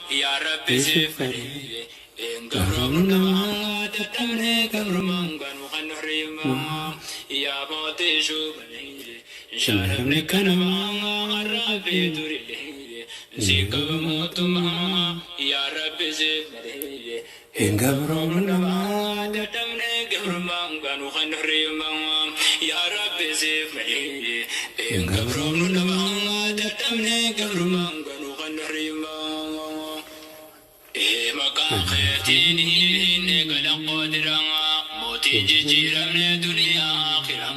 Yaa Rabbi siif malee hin gabroomnu namaa dadhabne gabrummaan ganu kan nuhriimaa. Yaa mootii shuumanii shaaramne kanamaa har'aa fi durillee si qaba mootummaa. Yaa Rabbi siif malee hin gabroomnu namaa dadhabne gabrummaan ganu kan nuhriimaa. Yaa Rabbi siif malee hin gabroomnu namaa dadhabne gabrummaan ganu kan nuhriimaa. Maqaa keetiin eegalan qoodiraa mootiin jijjiiramne duniyaa akhiraa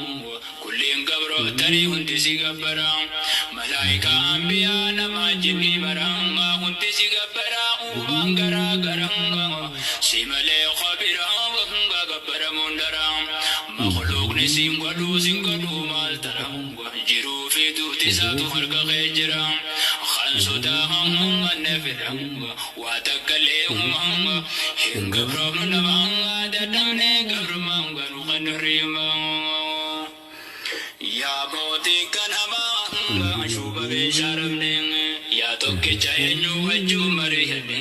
kulliin gabrootanii hundi si gabbara malaayikaa ambiyaa nama jinnii maraa hundi si gabbara uumaan garaa garaa si malee khabiraa gabbaramuun daraa makhluuqni siin godhuu siin godhuu maal tara jiruu fi duuti isaatu harka kee jira kan sodaa hanne fira waa takka illee uumaa hin gabroomnu namaa dadhabne gabrummaan garuu kan hirriimaa. Yaa mootii kanamaa shuuba meeshaaramne yaa tokkicha eenyu wajjuu mari'anne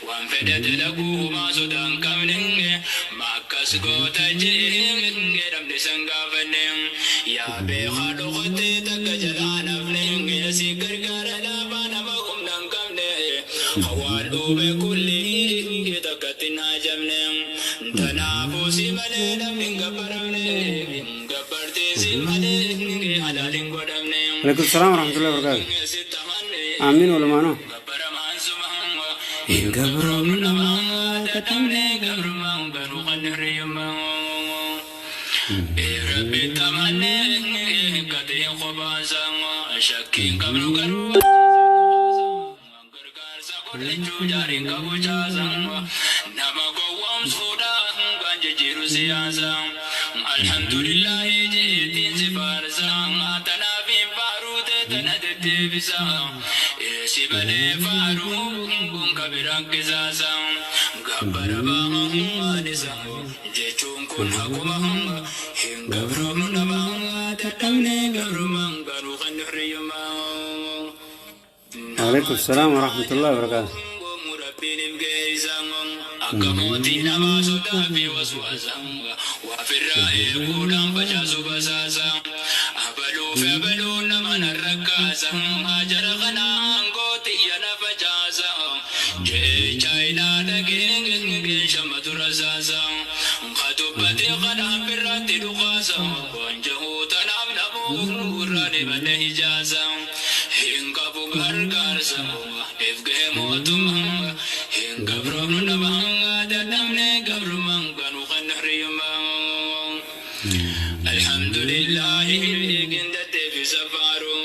waan fedhe dalaguu humaa sodaa hin qabne maakkas goota jee namni san gaafanne yaa beekaa dhokottee takka jalaa nafne si gargaara laafaa nama humna hin qabne hawaan dhuube kulli takkatti hin haajamne tanaafuu si malee namni hin gabbaramne gabbartee si malee halaal hin godhamne. Alaikum salaam warahmatullahi wabarakatuh. Amiin walumaanuu. Hin gabroomnu namaa dadhabne gabrummaan garuu kan hirriimaa. Rabbi tamanne gatiin kophaasa shakkiin qabnu garuu gargaarsa godhachuu jaariin qabu caasa nama gowwoomsuudha kan jijjiiru siyaasa. Alhamdulillahi jeetiin si faarsa tanaaf hin faaruute tana deddeebisa. Si malee faaruu kun kabiraan qisaasa gabbara bahaan isa jechuun kun hakuma hin gabroomnu namaa dadhabne gabrummaan garuu kan hirriyyummaa. Alaikum salaam warahmatullahi wabarakatuh. Rabbiin hin geessa akka mootii namaa sodaa fi waswaasa waafirraa eeguudhaan facaasu basaasa abaluu fi abaluu nama narrakkaasa jara kanaa aangoo xiyya na facaasa jee chaayinaa dhagee shamatu rasaasa kadubbatee kanaan birraatti dhukaasa wanjahuu tanaaf namuu irraa dhibanne ijaasa hin qabu gargaarsa if gahee mootummaa hin gabroomnu namaa dadhabne gabrummaan ganuu kan hirriyyummaa. Alhamdulillahi qindattee fi safaaru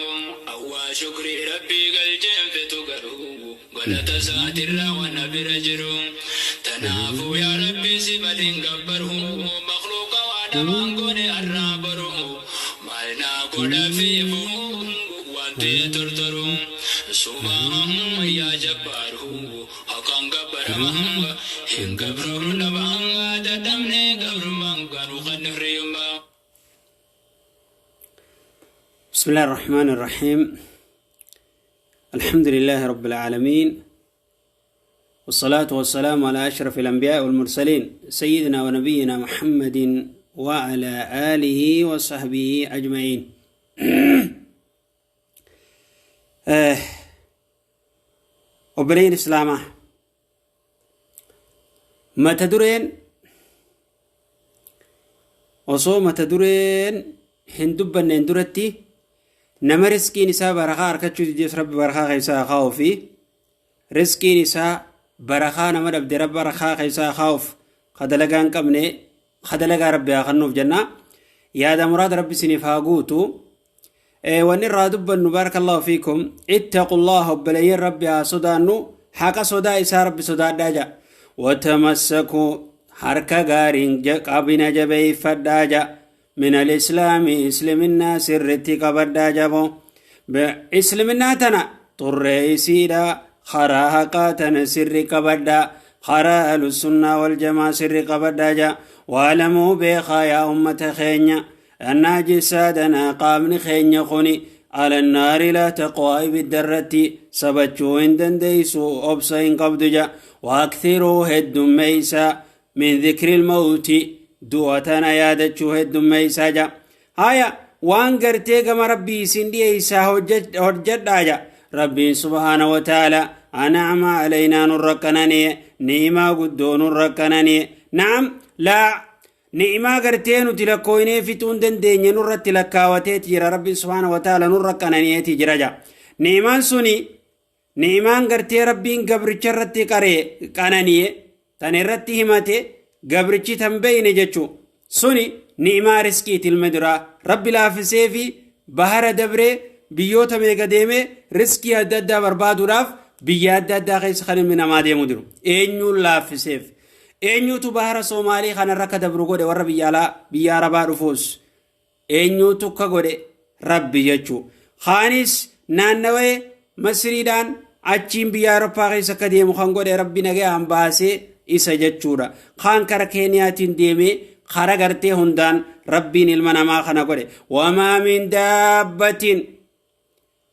awwaa shukrii rabbii galcheen fitu garuu galata isaatirraa waan bira jiru. Tanaafuu yaa rabbi si baliin gabbaru makhluuqa waa namaan goone har'aa baru maal naa godha fiifu wanti tortoru sumaa yaa jabbaaru haqaan gabbarama hin gabroomnu namaa dadhabne gabrummaan garuu kan hirriyyummaa. بسم الله الرحمن الرحيم. الحمد لله رب العالمين، والصلاة والسلام على أشرف الأنبياء والمرسلين، سيدنا ونبينا محمد وعلى آله وصحبه أجمعين. Obboleeyyan Islaamaa, mata dureen osoo mata dureen hin dubbanneen duratti, nama riskiin isaa barakaa argachuu didees Rabbi barakaa keessaa haa kaa'uu fi riskiin isaa barakaa nama dhabde Rabbi barakaa keessaa haa kaa'uuf, ka dalagaa hin qabne ka dalagaa Rabbi haa kennuuf jenna. Yaada muraada Rabbi isiniif haa guutu. Wanni irraa dubbannu, barakallahu fiikum, ittaqullaha. Obboleeyyan, Rabbi haa sodaannu. Haqa sodaa isaa Rabbi sodaadhaa jedha. Watamassakuu, harka gaariin qabina jabeeffadhaa jedha. Min alislaami, isliminnaa sirritti qabadhaa jabo. Isliminnaa tana xurree isiidha karaa haqaa tana sirri qabadhaa, karaa ahlusunnaa wal jamaa sirri qabadhaa jedha. Waalamuu, beekaa yaa ummata keenya, annaa jisaadana, qaamni keenya kuni Ala annaari laa taqwaa, ibidda irratti sabachuu hin dandeeysu, obsa hin qabdu ja. Waakthiru, heddummeeysa, min dhikri ilmawti, du'a tana yaadachuu heddummeeysaa ja. Haya, waan gartee gama Rabbii isin dhiyeeysaa hojjedhaa ja. Rabbiin subhaana wa ta'ala an'ama alaynaa, nurra qanani'e, ni'imaa guddoo nurra qanani'e. Na'am, laa ni'imaa gartee nuti lakkooynee fixuu hin dandeenye nurratti lakkaawateeti jira. Rabbiin subhaana wa ta'ala nurra qanani'eeti jira ja. Ni'imaan suni, ni'imaan gartee Rabbiin gabricha irratti qaree qanani'e tan irratti himate gabrichi tan beeyne jechuu suni ni'imaa riskiiti. Ilma duraa Rabbi laaffisee fi bahara dabree biyyoota meeqa deemee riskii adda addaa barbaaduudhaaf biyya adda addaa keessa kan ilmi namaa deemu jiru eenyuun laaffiseef? Eenyuutu bahara Soomaalii kanarra akka dabru godhe? Warra biyya alaa, biyya Arabaa dhufuus eenyuutu akka godhe? Rabbi jechuu. Kaanis naannawee Masriidhaan achiin biyya Awurooppaa keessa akka deemu kan godhe Rabbi nagayaan baasee isa jechuudha. Kaan kara Keeniyaatiin deemee kara gartee hundaan Rabbiin ilma namaa kana godhe. Wamaa min daabbatin,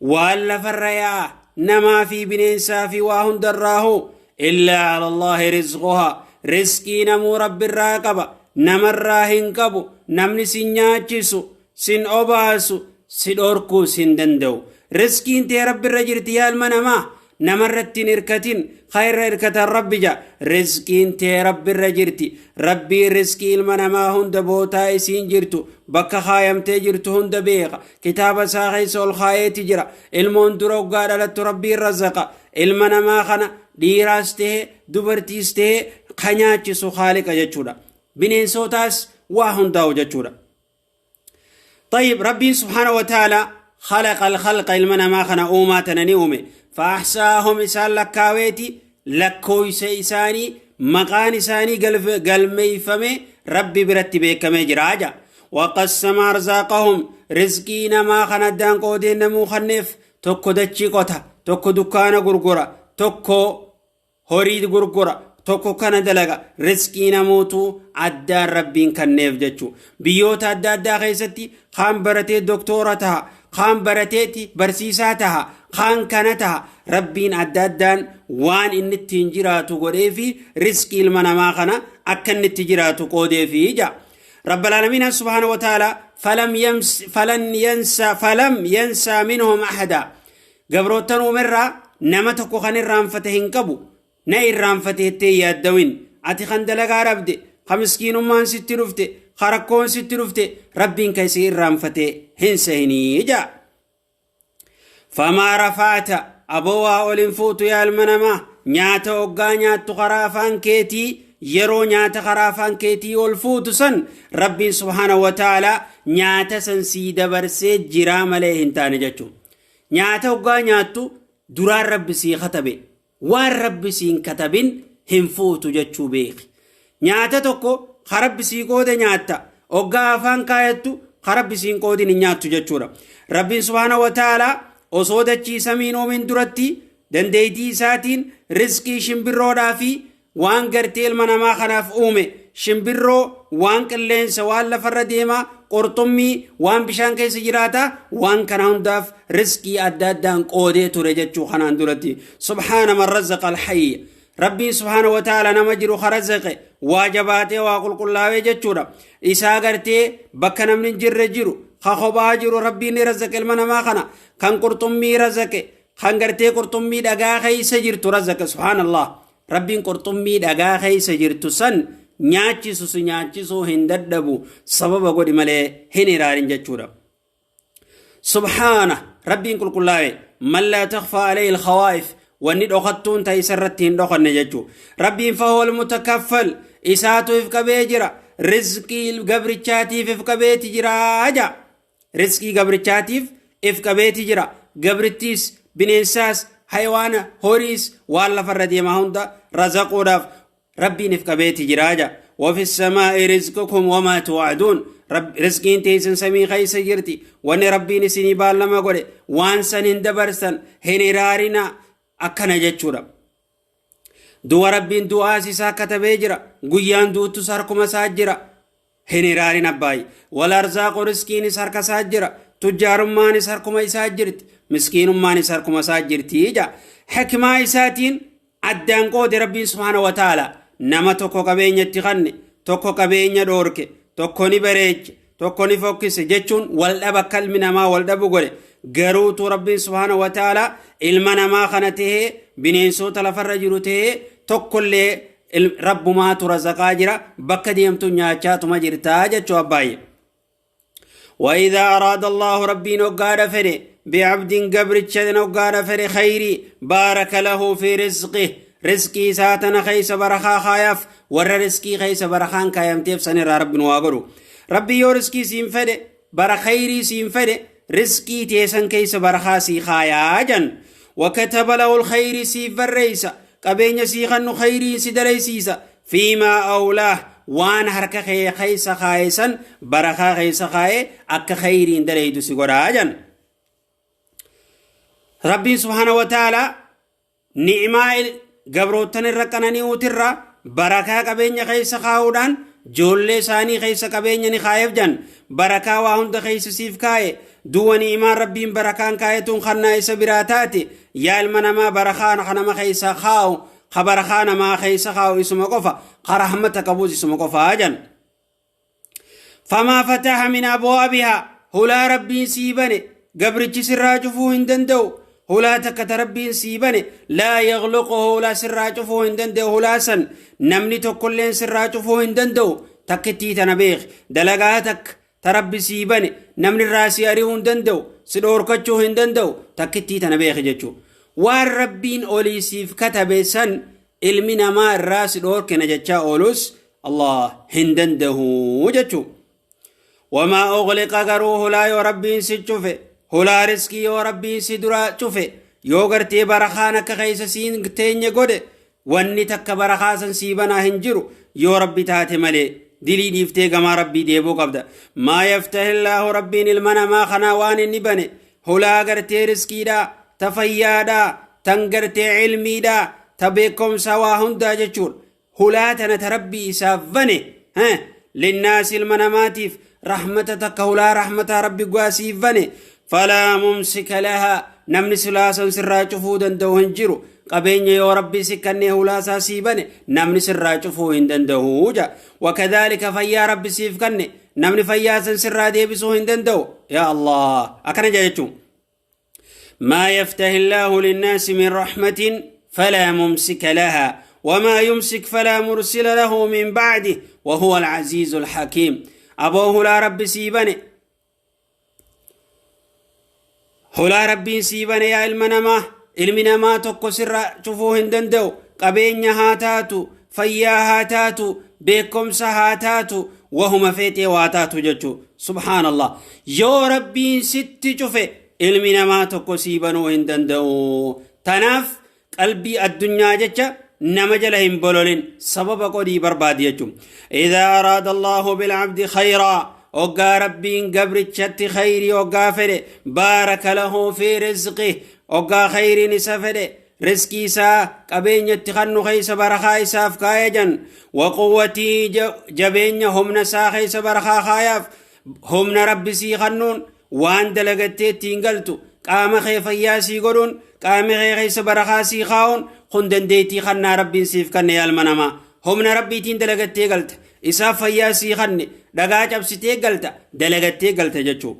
waan lafarra yaa'a namaa fi bineensaa fi waa hundarraahu, illaa ala Allaahi rizquhaa, riskii namuu Rabbirraa qaba, namarraa hin qabu. Namni sin nyaachisu, sin obaasu, si dhorkuus hin danda'u. Riskiin tee Rabbirra jirti. Yaa ilma namaa, namarratti hin hirkatin, khayrra hirkatan Rabbi ja. Riskiin tee Rabbirra jirti. Rabbiin riskii ilma namaa hunda bootaa isiin jirtu, bakka kaayamtee jirtu hunda beeka. Kitaaba isaa keessa ol kaayeeti jira. Ilmoon dura hoggaa dhalattu Rabbiin razaqa ilma namaa kana, dhiiraas ta'e dubartiis ta'e, ka nyaachisu Haaliqa jechuudha. Bineensotaas waa hundaa'u jechuudha. طيب، ربي سبحانه وتعالى خلق الخلق، ilma namaa kana uumaa tana ni uume. فأحصاهم، isaan lakkaaweeti, lakkooysa isaanii, maqaan isaanii galmeeyfame, Rabbi biratti beekamee jira aja. وقسم أرزاقهم، rizqii namaa kana addaan qoodee namuu kanneef. Tokko dachii qota, tokko dukkaana gurgura, tokko horii gurgura, tokko kana dalaga. Riskii namootu addaan Rabbiin kanneef jechuu. Biyyoota adda addaa keessatti kaan baratee doktoora taha, kaan barateeti barsiisaa taha, kaan kana taha. Rabbiin adda addaan waan inni ittiin jiraatu godhee fi riskii ilma namaa kana akka inni itti jiraatu qoodee fi ija. رب العالمين سبحانه وتعالى فلم يمس فلن ينسى فلم ينسى منهم أحدا. Gabroottan uumerraa nama tokko kan irraanfate hin qabu. Na irraanfate jettee yaaddawin. Ati kan dalagaa dhabde, ka miskiinummaan sitti dhufte, ka rakkoon sitti dhufte, Rabbiin ka isii irraanfate hin sehinii jaa. فما رفعت, aboo waa ol hin fuutu yaa ilma namaa. Nyaata hoggaa nyaattu karaa afaan keetii, yeroo nyaata karaa afaan keetii ol fuutu san, Rabbiin subhaana wa ta'ala nyaata san sii dabarsee jiraa malee hin taane jechuudha. Nyaata hoggaa nyaattu duraan Rabbi sii katabe, waan Rabbi siin katabin hin fuutu jechuu beeki. Nyaata tokko ka Rabbi sii qoode nyaatta. Hoggaa afaan kaayattu ka Rabbi siin qoodin hin nyaattu jechuudha. Rabbiin subhaana wa ta'ala osoo dachii samiin oomin duratti dandeettii isaatiin riskii shimbirroodhaa fi waan gartee ilma namaa kanaaf uume, shimbirroo, waan qilleensa, waan lafarra deemaa, qurxummii, waan bishaan keessa jiraata, waan kana hundaaf riskii adda addaan qoodee ture jechuu kanaan duratti. سبحان من رزق الحي. Rabbiin subhaana wa ta'ala nama jiru karazaqe waa jabaatee waa qulqullaawee jechuudha. Isaa gartee bakka namni hin jirre jiru, ka kophaa jiru, Rabbiin ni razaqe ilma namaa kana. Kan qurxummii razaqe, kan gartee qurxummii dhagaa keessa jirtu razaqe, subhaanallah, Rabbiin qurxummii dhagaa keessa jirtu san nyaachisu si nyaachisuu hin dadhabu. Sababa godhi malee hin iraarin jechuudha. سبحانه, Rabbiin qulqullaa'e, من لا تخفى عليه الخوائف, wanni dhokattuun ta isa irratti hin dhokanne jechuu. Rabbiin فهو المتكفل, isaatu if qabee jira, rizqii gabrichaatiif if qabeeti jira ja. Rizqii gabrichaatiif if qabeeti jira. Gabrittiis, bineensaas, hayawaana, horiis, waan lafarra deemaa hunda razaquudhaaf Rabbiin if qabeeti jira ja. وفي السماء رزقكم وما توعدون. رب رزقين teeysan samii keessa jirti, wanni Rabbiin isinii baallama godhe waan san hin dabarsan, hin iraarina akkana jechuudha. Du'a Rabbiin du'aas isaa katabee jira. Guyyaan duuttus harkuma isaa jira. Hin iraarin abbaayi. والأرزاق, riskiinis harka isaa jira. Tujjaarummaanis harkuma isaa jirti, miskiinummaanis harkuma isaa jirti ja. Hikmaa isaatiin addaan qoode Rabbiin subhaana wa ta'ala. Nama tokko qabeenya itti kanne, tokko qabeenya dhoorke, tokko ni bareeche, tokko ni fokkise jechuun wal dhaba akka ilmi namaa wal dhabu godhe. Garuutu Rabbiin subhaana wa ta'ala ilma namaa kana tahee, bineensota lafarra jiru tahee, tokkollee Rabbumaatu razaqaa jira. Bakka deemtu nyaachaatuma jirtaa jechuu abbaayye. وإذا أراد الله ربي نقاد فره بعبد قبرتش نقاد فره خيري بارك له في رزقه، رزقي ساتنا خيس برخا خايف ور رزقي خيس برخان كايم تيف سنر رب نواغرو. ربي يو رزقي سين فره بر خيري سين فره، رزقي تيسن كيس برخا سي خايا جن. وكتب له الخير سي فريسا، قبين سيخن خيري سدريسيسا فيما أولاه، waan harka kee keessa kaayesan barakaa keessa kaaye akka khayriin dalaydu si godhaa jan. Rabbiin subhaana wa ta'ala ni'imaa gabroottan irra qanani'uutirra barakaa qabeenya keessa kaa'uudhaan joollee isaanii keessa qabeenya ni kaayeef jan. Barakaa waa hunda keessa siif kaaye. Duwwa ni'imaan Rabbiin barakaan kaayetuun kannaa isa biraa taate. Yaa ilma namaa, barakaa nama keessa kaa'u, ka barakaa namaa keessa kaa'u isuma qofa, ka rahmata qabus isuma qofaa jan. فما فتح من أبوابها، hulaa Rabbiin sii bane gabrichi sirraa cufuu hin danda'u. Hulaa takka ta Rabbiin sii bane لا يغلقه, hulaa sirraa cufuu hin danda'u. Hulaa san namni tokkolleen sirraa cufuu hin danda'u. Takkittii tana beek, dalagaa takka ta Rabbi sii bane namni irraa si ari'uu hin danda'u, si dhoorkachuu hin danda'u. Takkittii tana beek jechuu. Waan Rabbiin olii siif katabe san ilmi namaa irraa si dhoorkina jechaa oolus Allah hin danda'u jechuu. وما أغلق, garuu hulaa yoo Rabbiin si cufe, hulaa riskii yoo Rabbiin si dura cufe, yoo gartee barakaan akka keessa siin teenye godhe, wanni takka barakaa san sii banaa hin jiru yoo Rabbi taate malee. Dilii dhiiftee gamaa Rabbii deebuu qabda. ما يفتح الله, Rabbiin ilma namaa kanaa waan inni bane, hulaa gartee riskiidhaa, ta fayyaadhaa, tan gartee cilmiidhaa, ta beekumsa waa hundaa jechuudha, hulaa tana ta Rabbii isaaf bane للناس ilma namaatiif rahmata takka, hulaa rahmataa Rabbi gaasiif bane, فلا ممسك لها, namni silaasan sirraa cufuu danda'u hin jiru. Qabeenya yoo Rabbi si kennee hulaasaa sii bane namni sirraa cufuu hin danda'u ja. وكذلك fayyaa Rabbi siif kanne namni fayyaa san sirraa deebisuu hin danda'u. Yaa Allah, akkana jechuun: ما يفتح الله للناس من رحمة فلا ممسك لها وما يمسك فلا مرسل له من بعده وهو العزيز الحكيم. أبوه لا رب سيبني، hulaa Rabbiin sii bane, yaa ilma namaa, ilmi namaa tokko sirra cufuu hin danda'u. Qabeenya haa taatu, fayyaa haa taatu, beekumsa haa taatu, wahuma feetee waa taatu jechuu. Subhaanallah, yoo Rabbiin sitti cufe ilmi namaa tokko sii banuu hin danda'u. Tanaaf qalbii addunyaa jecha nama jala hin bololin, sababa qodii barbaadi jechuu. إذا أراد الله بالعبد خيرا, hoggaa Rabbiin gabrichatti khayrii hoggaa fedhe, بارك له في رزقه, hoggaa khayriin isa fedhe riskii isaa qabeenyatti kannu keessa barakaa isaaf kaayajan. وقوته, jabeenya humna isaa keessa barakaa kaayaaf. Humna Rabbi sii kannuun waan dalagattee ittiin galtu, qaama kee fayyaa sii godhuun, qaama kee keessa barakaa sii kaa'uun kun dandeettii kannaa Rabbiin siif kanne. Yaa namaa, humna Rabbiitiin dalagattee galta. Isaaf fayyaa sii kanne, dhagaa cabsitee galta, dalagattee galta jechuu.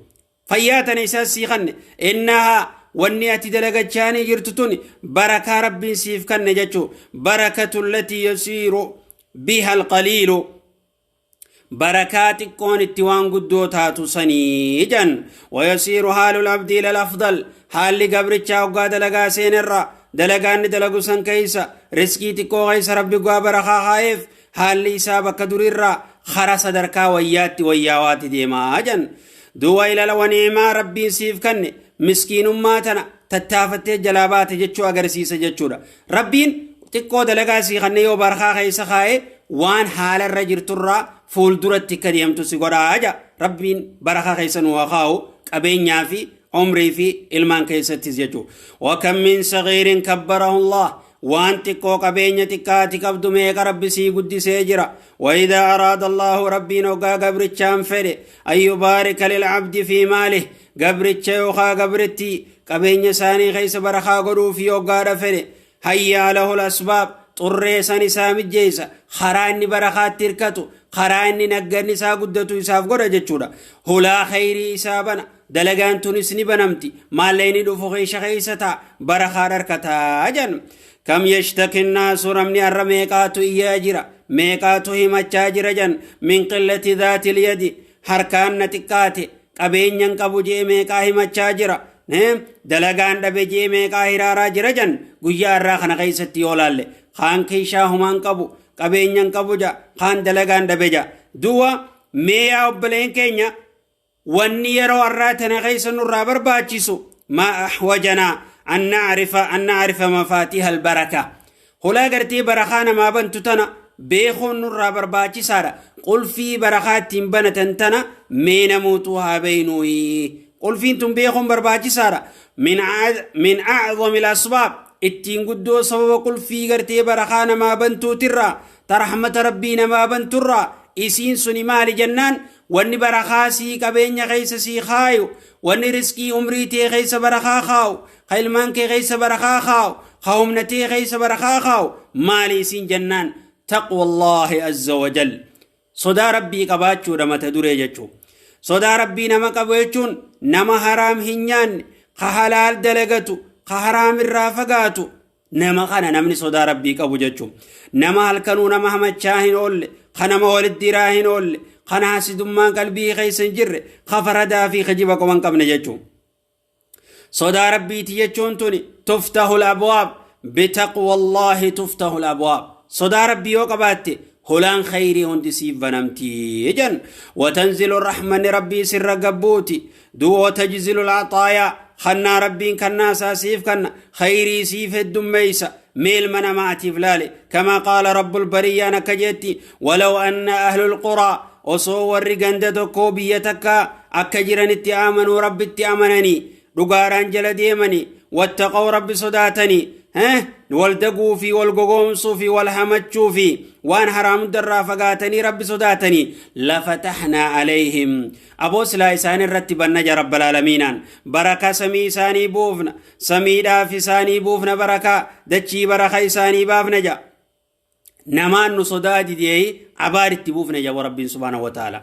Fayyaa tana isaas sii kanne. إنها, wanni ati dalagachaanii jirtu tun barakaa Rabbiin siif kanne jechuu. بركة التي يصير بها القليل, barakaa xiqqoon itti waan guddoo taatu sanii jan. ويصير حال العبد إلى الأفضل, haalli gabrichaa hoggaa dalagaa seenerra dalagaanni dalagu san keeysa riskii xiqqoo keeysa Rabbi gaa barakaa kaayeef, haalli isaa bakka durirraa kara sadarkaa wayyaatti wayyaawaatti deemaa jan. Duuba ilala, waniimaa Rabbiin siif kanne miskiinummaa tana tattaafattee jalaa baate jechuu agarsiisa jechuudha. Rabbiin xiqqoo dalagaa sii kanne yoo barakaa keessa kaa'e waan haala irra jirturraa fuulduratti akka deemtu si godhaa ja. Rabbiin barakaa keessa nu haa kaa'u qabeenyaa fi umrii fi ilmaan keessattis jechuudha. وكم من صغير كبره الله. Waan xiqqoo qabeenya xiqqaati qabdu meeqa Rabbi sii guddisee jira. Waidaa araada Allaahu, Rabbiin hoggaa gabrichaan fedhe, an yubaarika lilcabdi fi maalih, gabricha yookaa gabrittii qabeenya isaanii keessa barakaa godhuu fi hoggaadha fedhe, hayyaa lahu lasbaab, xurree san isaa mijjeessa, karaa inni barakaatti hirkatu, karaa inni nagganni isaa guddatu isaaf godha jechuudha. Hulaa khayrii isaa bana, dalagaan tunis ni banamti, maallee dhufu keessa keessa ta'a, barakaa dharkataa jedhan. Kam yashtaki nnaasu, namni har'a meeqaatu iyyaa jira, meeqaatu himachaa jira jan, min qillati dhaatil yadi, harkaan na xiqqaate, qabeenyan qabu jee meeqaa himachaa jira, dalagaan dhabe jee meeqaa hiraaraa jira jan. Guyyaa irraa kana keessatti yoo laalle, kaan keeshaa humaan qabu, qabeenyan qabu ja, kaan dalagaan dhabe ja. Duwa mee yaa obboleen keenya, wanni yeroo har'aa tana keessa nurraa barbaachisu, maa ahwajanaa an nacrifa mafaatiha albaraka, hulaa gartee barakaa namaa bantu tana beekuun nurraa barbaachisaadha. Qulfii barakaa ittiin banatan tana mee namuutu haa beeynuyi. Qulfiin tun beekuun barbaachisaadha. Min aczami alasbaab, ittiin guddoo sababa qulfii gartee barakaa namaa bantuutirraa, ta rahmata Rabbii namaa banturraa, isiin suni maali jennaan, wanni barakaa sii qabeenya keessa sii kaayu, wanni riskii umrii tee keessa barakaa kaayu, ka ilmaan kee keessa barakaa kaayu, ka humna tee keessa barakaa kaayu maali isiin jennaan, taqwa Allaahi azza wajal, sodaa Rabbii qabaachuudha mata duree jechuu. Sodaa Rabbii nama qabu jechuun nama haraam hin nyaanne, ka halaal dalagatu, ka haraam irraa fagaatu, nama kana namni sodaa Rabbii qabu jechuun nama halkanuu nama hamachaa hin oolle, ka nama walitti diraa hin oolle, kana hasidummaan qalbii keessa hin jirre, ka faradaa fi kijiba qoman qabne jechuun. Sodaa Rabbiiti jechuun tuni tuftahu abwaab, bitaqwa Allaahi tuftahu abwaab. Sodaa Rabbii yoo qabaatte, hulaan khayrii hundi siif banamtii jan. Watanzilu rahmanni Rabbii sirra gabbuuti du'a, watajzilu alcaxaayaa, kannaa Rabbiin kannaasaa siif kanna, khayrii siif heddummeeysa. Meelma namaatiif laale, kamaa qaala rabbul bariyyaan akka jetti: walaw anna ahlul quraa, osoo warri ganda tokkoo, biyya takkaa akka jiranitti, amanuu, Rabbitti amananii, dhugaadhaan jala deemanii, wattaqaw, Rabbi sodaatanii, wal daguu fi wal gogoomsuu fi wal hamachuu fi waan haraam hundarraa fagaatanii, Rabbi sodaatanii, lafatahnaa alayhim, aboo silaa isaan irratti banna ja rabbal aalamiinaan, barakaa samii isaanii buufna, samiidhaaf isaanii buufna, barakaa dachii, baraka isaanii baafna ja. Namaan nu sodaa dideeyi abaar itti buufna ja Rabbiin subhaanahu wa ta'ala.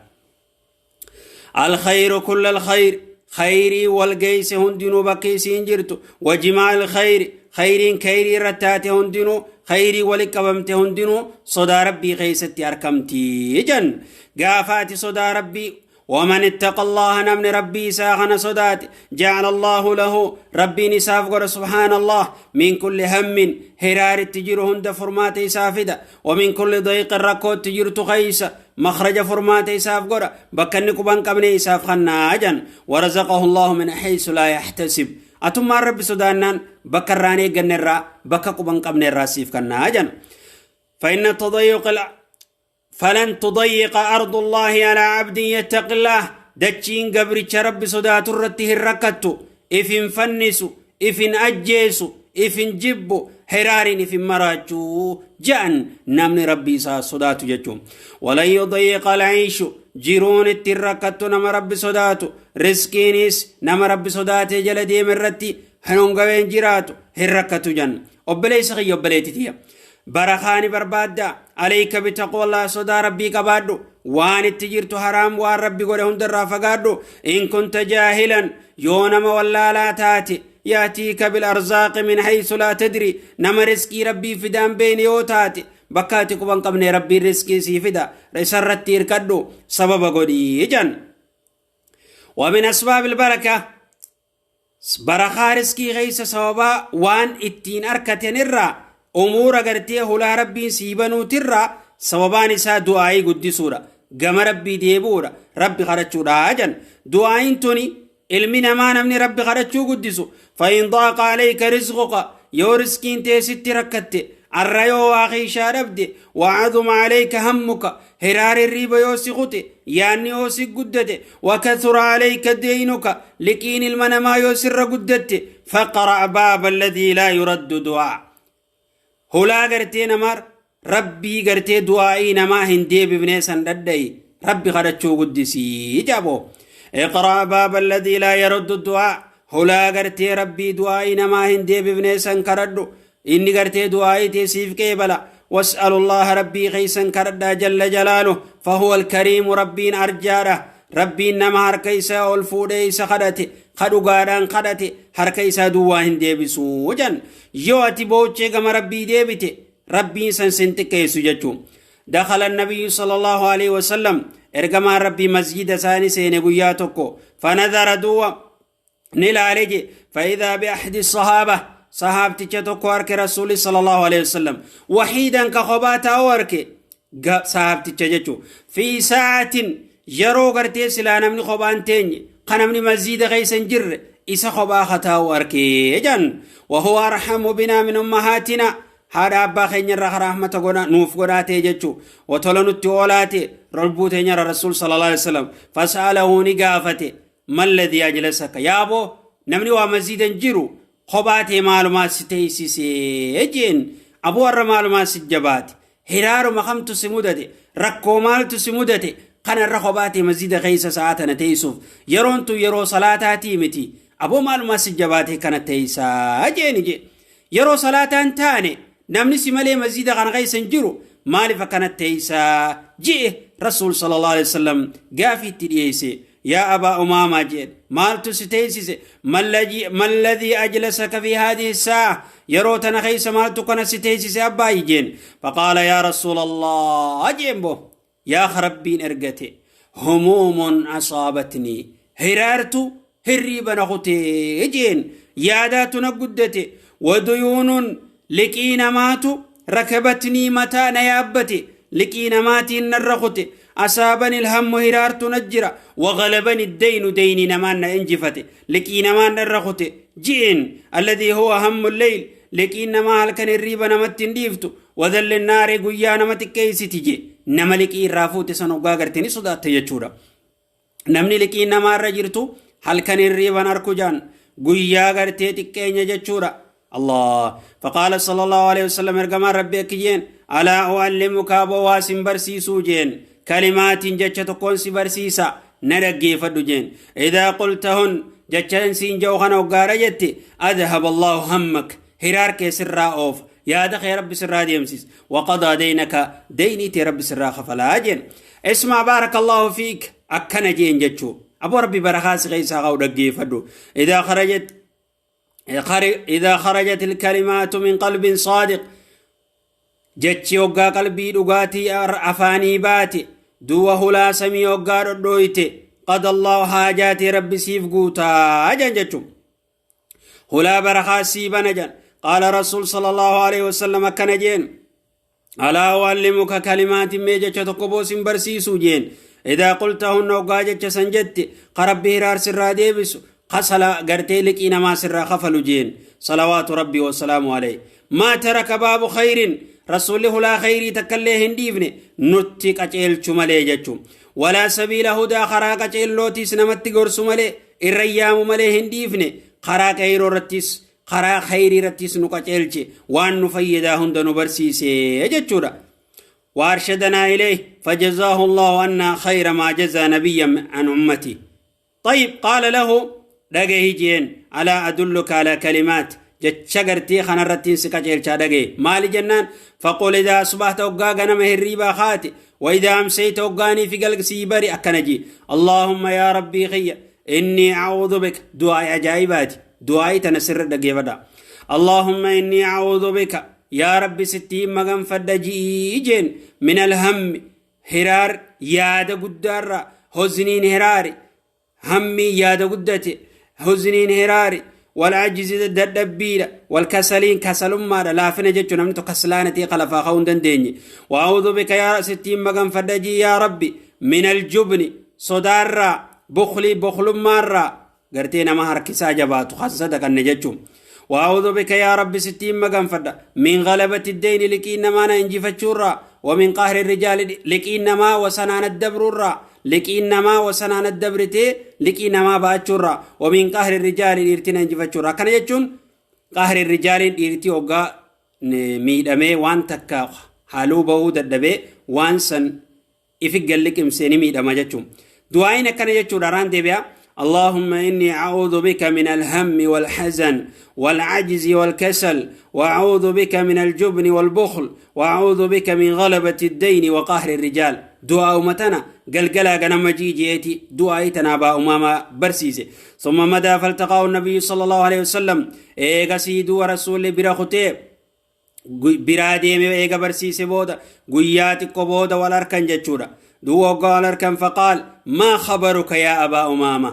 الخير كل الخير، خيري والجيس هندنو بكي سينجرتو، وجماع الخير، خيرين خيري رتاتي هندنو، خيري ولكبمت هندنو صدا ربي خيستي أركمتي جن. قافاتي صدا ربي، ومن اتقى الله، نمن ربي ساغن صدات، جعل الله له، ربي نساف سبحان الله، من كل هم، هرار التجر هند فرمات سافدة، ومن كل ضيق، الركوت تجر تخيس، مخرج فرمات إساف قرأ، بكني كبان قبني إساف خناجا، ورزقه الله من حيث لا يحتسب. أتما ربي سدانان بكراني جنرا بك قبان قبني راسيف كناجا. فإن تضيق فلن تضيق أرض الله على عبد يتق الله، دچين قبرتش ربي صدات الرته الركتو، إفن فنسو، إفن أجيسو، إفن جبو، هرارين إفن مراجو جأن نمني ربي صداتو جتشو. ولن يضيق العيش، jiruun ittiin rakkattu nama Rabbi sodaatu, riskiinis nama Rabbi sodaatee jala deeme irratti hanongaween jiraatu hin rakkatu jan. Obboleessa kiyya, obboleetti tiyya, barakaani barbaadda, alayka bitaqwallah, sodaa Rabbii qabaadhu, waan itti jirtu haraam waan Rabbi godhe hundarraa fagaadhu. In kunta jaahilan, yoo nama wallaalaa taate, yaatiika bilarzaaqi min haysu laa tadri, nama riskii Rabbii fidaan beene yoo taate, bakka ati quban qabne Rabbiin riskii sii fida, isarratti hirkadhu, sababa godhii jan. ومن أسباب البركة، barakaa riskii keessa sababaa waan ittiin arkaten irraa, umuura gartee hulaa Rabbiin sii banuutirraa, sababaan isaa du'aayii guddisuudha, gama Rabbii deebi'uudha, Rabbi kadhachuudha jan. Du'aayiin tuni ilmi namaa namni Rabbi kadhachuu guddisu. فإن ضاق عليك رزقك، yoo riskiin teessitti rakkatte, arra yoo waa keeshaa dhabde, وعظم عليك همك، hiraar hirriiba yoo si kute, yaanni yoo si guddate, وكثر عليك دينك، liqiin ilma namaa yoo sirra guddatte، فاقرع باب الذي لا يرد دعاء. Hulaa gartee namaa rabbii gartee du'aa'ii namaa hin deebifnee san dhadha'i rabbi kadhachuu guddisii jabo. Iqraa baaba alladhii laa yaruddu du'aa. Hulaa gartee rabbii du'aa'ii namaa hin deebifnee san kadhadhu. Inni gartee du'aa'ii tee siif qeebala. واسأل الله ربي خيسا كردا جل جلاله فهو الكريم ربين أرجاره ربين نما هركيسا أولفوديس خدته خدوغادان خدته هركيسا دواهن ديبسو وجن يواتي بوچه كما ربي ديبته ربين سن سنتكيسو جچو. دخل النبي صلى الله عليه وسلم ارغما ربي مسجد ثاني سين غيا توكو فنظر دوا نلالجي فإذا بأحد الصحابة صحابتي tokko arke rasuuli sallallahu alaihi wasallam wahiidan ka kophaa taa'u arke sahaabticha jechuun fi sa'aatin yeroo gartee silaa namni kophaan teenye ka namni masjiida keessa hin jirre isa kophaa ka taa'u arke jedhan. Wahuwa arhamu binaa min ummahaatina haadha abbaa keenyarraa karaa rahmata godha nuuf godhaatee jechuu watola nutti oolaate lubbuu teenyarra rasuul sallallahu alaihi wasallam fas'alahu ni gaafate malladii ajlasaka yaaboo namni waa masjiida hin jiru kophaa ta'e maalumaa si teessisee jeen aboo warra maalumaa si jabaate hiraaruma kamtu si mudate rakkoo maaltu si mudate kanarra kophaa ta'e masjiida keessa sa'a tana teessuuf yeroon tun yeroo salaataatii miti aboo maalumaa si jabaate kana teessaa jeeni jee yeroo salaataan taane namni si malee masjiida kana keessa hin jiru maaliif akkana teessaa jee rasuul sallallahu alaihi wasallam gaafii itti dhiyeesse. يا أبا أمامة جيد مالتو ستيسيس ما الذي أجلسك في هذه الساعة يروتنا خيس مالتو كنا ستيسيس أبا جين. فقال يا رسول الله أجيبه يا خربين إرقتي هموم أصابتني هرارت هريبا نغتي جين يادات نقدتي وديون لكين ماتو ركبتني متى نيابتي لكين ماتي نرختي أصابني الهم هرارت نجرة وغلبني الدين ديني نمان انجفتي لكي نمان الرخت جئن الذي هو هم الليل لكي نما هلكن الريب نمت ديفتو وذل النار قيا نمت كيسي تجي نملكي الرافوت سنوغا غرتني صدات يجورا نمني لكي نما رجرتو هلكن الريب نركجان قيا غرتي تكين يجورا الله. فقال صلى الله عليه وسلم ارقما ربي كجين ألا أعلمك أبواسم برسيسو جين كلمات جتة كونس برسيسا نرقي فدجين إذا قلتهن جتة سين جوخنا وقارجت أذهب الله همك هرارك سرا أوف يا دخي رب سرا ديمسيس وقضى دينك ديني تي رب سرا خفلا جين. اسمع بارك الله فيك أكنا جين جتشو أبو ربي برخاس غيسا غو رقي فدو. إذا خرجت الكلمات من قلب صادق جتشي وقا قلبي دقاتي أفاني باتي دوه لا سمي وقا ردويتي قد الله حاجاتي ربي سيف قوتا أجن جتشو هلا برخا سيبا نجن. قال رسول صلى الله عليه وسلم كنجين ألا أعلمك كلمات ميجة تقبوس برسيسو جين إذا قلتهن وقا جتش سنجت قربه رار سرا ديبسو قصل قرتي لك إنما سرا خفل جين صلوات ربي وسلامه عليه. ما ترك باب خير رسوله لا خيري تكليه هنديفني نتي قچيل چمالي جچو ولا سبيل هدى خرا قچيل لوتيس نمت غرسو مالي الريام مالي هنديفني خرا خيرو رتيس خرا خيري رتيس نو قچيلچي وان نفيدا هند نبرسيسه جچودا وارشدنا إليه فجزاه الله أن خير ما جزى نبيا عن أمتي. طيب قال له دغه جين ألا أدلك على كلمات jecha gartee kanarrattiin si qajeelchaa dhagaye maali jennaan faqul idaa asbahta hoggaa ganama hirriibaa kaate wa idaa amsayta hoggaanii fi galsii bari akkana jee allaahumma yaa rabbii kiyya innii acuudhu bika du'aa'ii ajaa'ibaati du'aa'ii tana sirra dhageeffadha allaahumma innii acuudhu bika yaa rabbi sittiin maganfadha ji'ii jeen min alhammi hiraar yaada guddaarra hozniin hiraari hammii yaada guddate hozniin hiraari والعجز الدبيلة والكسلين كسلما لا فينا جتشو نمتو كسلانتي خلفا خون دنديني وأعوذ بك يا ستين مغن فدجي يا ربي من الجبن صدارا بخلي بخل مرة قرتينا ما هركسا جباتو خاصة كان جتشو وأعوذ بك يا ربي ستين مغن فدا من غلبة الدين لكي إنما ننجي فتشورا ومن قهر الرجال لكي إنما وسنان الدبر لكي إنما وسنان الدبرتي لكي إنما باتشورا ومن قهر الرجال إرتنا نجفتشورا كان يجون قهر الرجال إرتي وقا Miidhamee waan takka haaluu bahuu dadhabee waan san ifi galliqimsee ni miidhama jechuun. Du'aayin akkana jechuudha raan deebi'a. اللهم إني أعوذ بك من الهم والحزن والعجز والكسل، وأعوذ بك من الجبن والبخل، وأعوذ بك من غلبة الدين وقهر الرجال. دعاء متنا قلقلا قنم جيجيتي دعاء تنابا أماما برسيسي. ثم مدى فالتقاه النبي صلى الله عليه وسلم. إيغا سيدو ورسول براختي biraa deeme eega barsiise booda guyyaa xiqqoo booda wal harkan jechuudha. Duuba hoggaa wal harkan, faqaal maa khabaruka yaa abaa Umaama,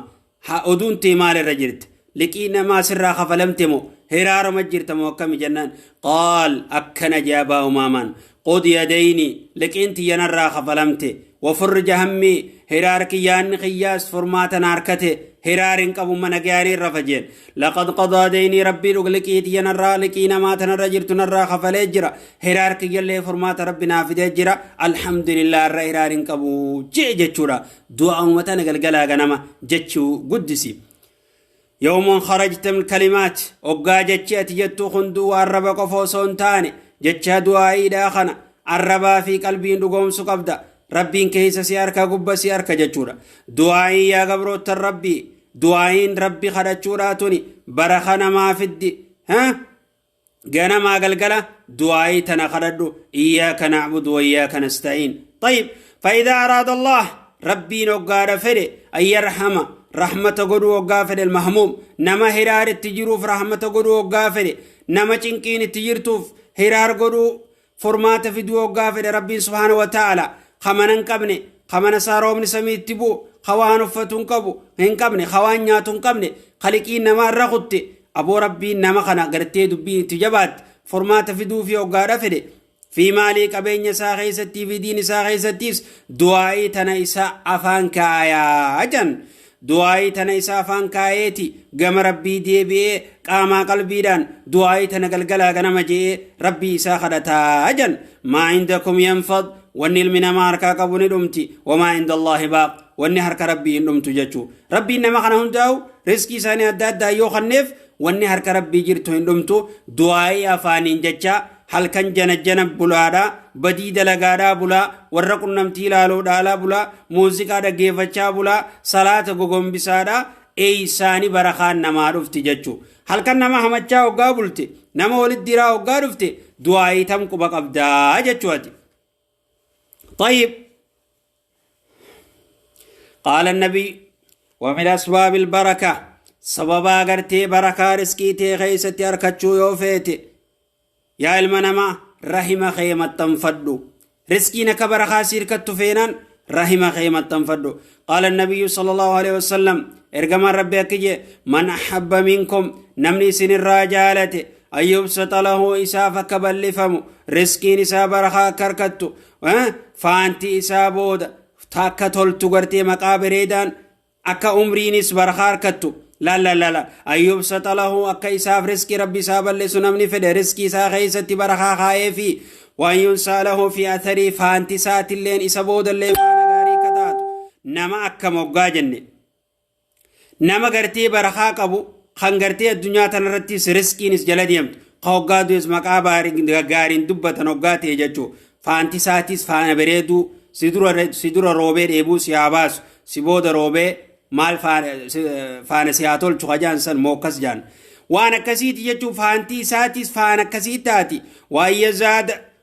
ha oduun tee maal irra jirti, liqii namaa sirraa kafalamte moo hiraaroma jirta moo akkami jennaan, qaal akkana jee abaa Umaamaan: qudiya dayni, liqiin tiyyanarraa kafalamte, wafurrija hammi, hiraar kiyyaanni kiyyaas furmaatan harkate, hiraar hin qabu, mana gaarii rafa jeen. Laqad qadaa daynii, rabbii dhug liqii tiyyanarraa, liqii namaa tanarra jirtu narraa kafalee jira, hiraar kiyyallee furmaata rabbi naa fidee jira, alhamdulillah, irra hiraar hin qabu jee jechuudha. Du'a uummatana galgalaa ganama jechuu guddisi. يوم خرجت من الكلمات oggaa jechi ati jettu hunduu arraba qofa osoo hin taane, jecha du'aa'iidhaa kana arrabaa fi qalbiin dhugoomsu qabda. Rabbiin keessa si harka, gubba si harka jechuudha. Du'aa'iin, yaa gabroottan rabbii, du'aa'iin rabbi kadhachuudhaa tuni baraka namaa fiddi. Ganamaa galgala du'aa'ii tana kadhadhu: إياك نعبد وإياك نستعين. طيب، فإذا أراد الله, rabbiin hoggaadha fedhe, أن يرحم, rahmata godhuu hoggaa fedhe, المهموم, nama hiraar itti jiruuf rahmata godhuu hoggaa fedhe, nama cinqiin itti jirtuuf hiraar godhuu, furmaata fiduu hoggaa fedhe, rabbiin سبحانه وتعالى kamana hin qabne, kamana isaa roobni samii itti bu'u, ka waan uffatu hin qabu hin qabne, ka waan nyaatu hin qabne, kaliqiin namaa irra kutte, aboo rabbiin nama kana gartee dubbiin itti jabaatte furmaata fiduu fi hoggaadha fedhe, fi maalii, qabeenya isaa keessattii fi diin isaa keessattiis, du'aa'ii tana isa afaan kaayaa jan. Du'aa'ii tana isa afaan kaayeeti gama rabbii deebi'ee qaamaa qalbiidhaan du'aa'ii tana galgalaa ganama je'ee rabbii isaa kadhataa jan. ما عندكم ينفد, wanni ilmi namaa harkaa qabu ni dhumti, وما عند الله باق, wanni harka rabbii hin dhumtu jechuu. Rabbiin nama kana hundaa'u riskii isaanii adda addaa yoo kanneef, wanni harka rabbii jirtu hin dhumtu. Du'aa'ii afaaniin jecha halkan jana jana bulaadhaa, badii dalagaadhaa bulaa, warra qunnamtii ilaaluudhaalaa bulaa, muuziqaa dhaggeeffachaa bulaa, salaata gogombisaadhaa, eeysaani barakaan namaa dhufti jechuu. Halkan nama hamachaa hoggaa bulte, nama walitti diraa hoggaa dhufte, du'aa'ii tam quba qabdaa jechuu ati. طيب، قال النبي: ومن أسباب البركة, sababa gartee barakaa riskii tee keeysatti harkachuu yoo feete, yaa ilma namaa, rahima kee maxxanfadhu. Riskiin akka barakaa si hirkattu feenaan rahima kee maxxanfadhu. قال النبي صلى الله عليه وسلم, ergamaan rabbi akki jee: من أحب منكم, namni isin irraa jaalate, أن يبسط له, isaaf akka bal'ifamu, riskiin isaa barakaa akka harkattu, faanti isaa booda takka toltu, gartee maqaa bareedaan akka umriinis barakaa harkattu, la la la la, أن يبسط له, akka isaaf riskii rabbi isaa bal'isu namni fedhe, riskii isaa keessatti barakaa kaa'ee fi وأن ينسأ له في أثره, faanti isaatilleen isa boodallee faana gaarii akka taatu nama akka moggaa jenne, nama gartee barakaa qabu, kan gartee addunyaa tanarrattis riskiinis jala deemtu, ka hoggaa du'es maqaa gaariin dubbatan hoggaa ta'e jechuu. Faanti isaatis faana bareeduu, si dura roobee dheebuu si haa baasu, si booda roobee maal faana si haa tolchu hajaan san mookkas jaan, waan akkasiiti jechuun. Faantii isaatis faana akkasii taati.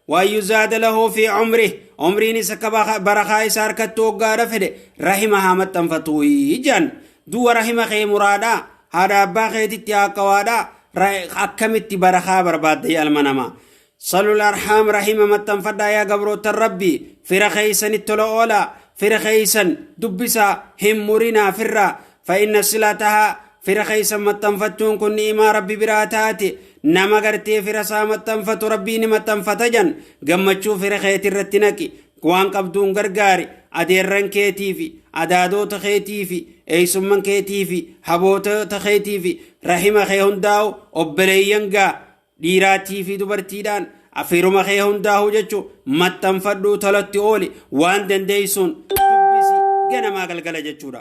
وأن يزاد له في عمره, umriin isa akka barakaa isa harkattu hoggaadha fedhe, rahima haa maxxanfatu jaan. Du'a rahima kee muraadhaa, haadha abbaa keetitti haqqawaadhaa, akkamitti barakaa barbaadda? Yaa ilma namaa, صلوا الأرحام, rahima maxxanfadhaa. Yaa gabroottan rabbii, fira keeysanitti tola oolaa, fira keeysan dubbisaa, hin murinaa firraa. فإن صلتها, fira keeysan maxxanfachuun kun ni'imaa rabbi biraa taate. Nama gartee fira isaa maxxanfatu rabbii ni maxxanfata jan. Gammachuu fira keeti irratti naqi, waan qabduun gargaari. Adeerran keetii fi adaadoota keetii fi eeysumman keetii fi habootota keetii fi rahima kee hundaa'u, obboleeyyan gaa dhiiraatii fi dubartiidhaan firuma kee hundaa'u jechuu maxxanfadhuu, tolatti ooli, waan dandeeysuun dubbisi ganamaa galgala jechuudha.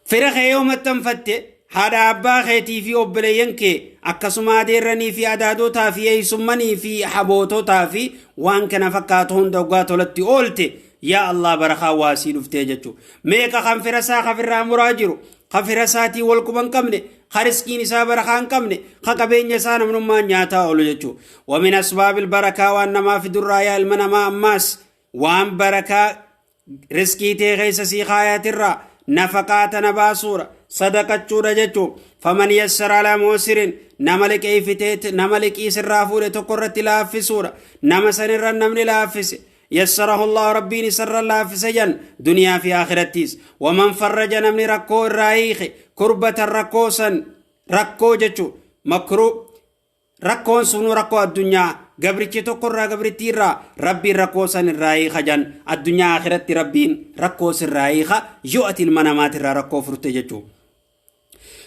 Fira kee yoo maxxanfatte Haadha abbaa keetii fi obboleeyyan kee akkasuma adeerranii fi adaadotaa fi eeysummanii fi haboototaa fi waan kana fakkaatu hunda waggaa tolatti oolte, yaa Allah, barakaa waasii dhuftee jechuudha. Meeqa kan fira isaa kafirraa muraa jiru, kan fira isaatii wal quba hin qabne, kan riskiin isaa barakaa hin qabne, kan qabeenya isaa namnummaan nyaataa oolu jechuudha. ومن أسباب البركة waan namaa fidurraa, yaa ilma namaa, ammaas waan barakaa riskii tee keessa sii kaayatirraa nafaqaa tana baasuudha, sadaqachuudha jechuun. فمن يسر على معسر, nama liqeeffitee, nama liqii sirraa fuudhe tokko irratti laaffisuudha. Nama sanirra namni laaffise, يسره الله, rabbiin isarra laaffise jan, duniyaa fi akhirattiis. ومن فرج, namni rakkoo irraa hiike, كربة, rakkoo san, rakkoo jechuun makruu, rakkoon sunuu rakkoo addunyaa, gabrichi tokko irraa, gabrittii irraa, rabbiin rakkoo san irraa hiika jan. Addunyaa akhiratti rabbiin rakkoo sirraa hiika yoo ati ilma namaatirraa rakkoo furte jechuu.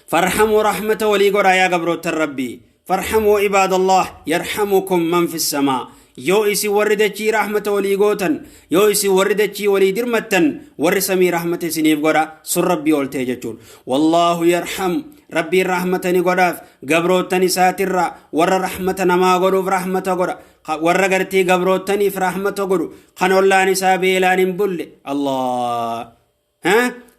فارحموا, رحمة walii godhaa yaa gabroottan rabbii. فارحموا عباد الله يرحمكم من في السماء. Yoo isin warri dachii rahmata walii gootan, yoo isin warri dachii walii dirmattan, warri samii rahmata isiniif godha sun rabbii ol ta'e jechuun. والله يرحم, rabbiin rahmata ni godhaaf gabroottan isaatirraa warra rahmata namaa godhuuf rahmata godha. Warra gartee gabroottaniif rahmata godhu, kan ollaan isaa beelaan hin bulle, Allah,